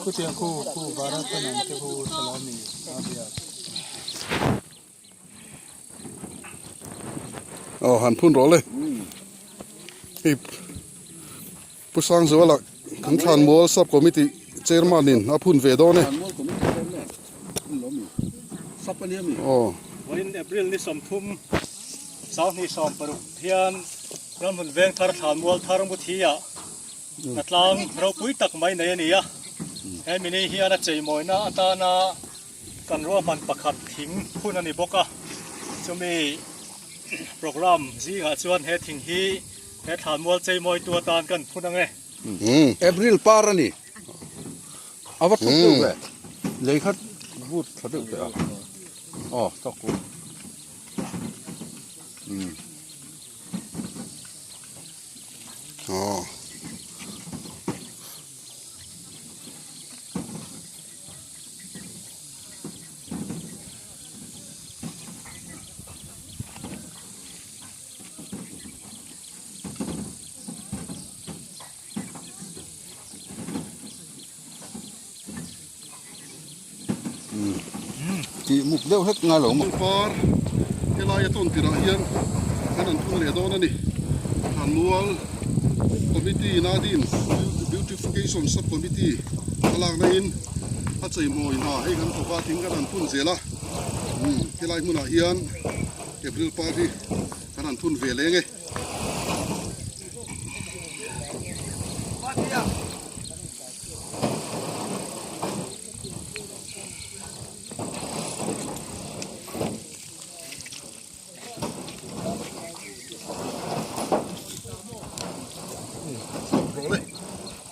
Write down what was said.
Khutiang khu khu Bharat-a nang te khu Salami a bia. Aw han phun rawh le. Hei Pu Sangzuala kan Thlanmual Sub Committee Chairman in a phun ve dawn e. Aw. Vawiin April ni 30 27 hian ramhmun veng thar Thlanmual thar Muthi ah hnatlang ropui tak mai nei a ni a. He mini hian a cheimawina atana Kan ruahman pakhat thing hun a ni bawk a, chumi program zingah chuan he thing hi he thlanmual cheimawitu atan kan phun ang e. April par a ni. A va thuk deuh ve. Lei kha vut tha deuh teh a. Aw tak u. Aw. Tih muk deuh hlek ngai lo maw. Par helai a tawn tirah hian kan han phun leh dawn a ni. Thlanmual Committee Nadin Beautification Sub Committee a lakna in a cheimawi hna hei kan thawk a thing kan han phun zel a umm helai hmunah hian April par hi kan han phun ve leng e.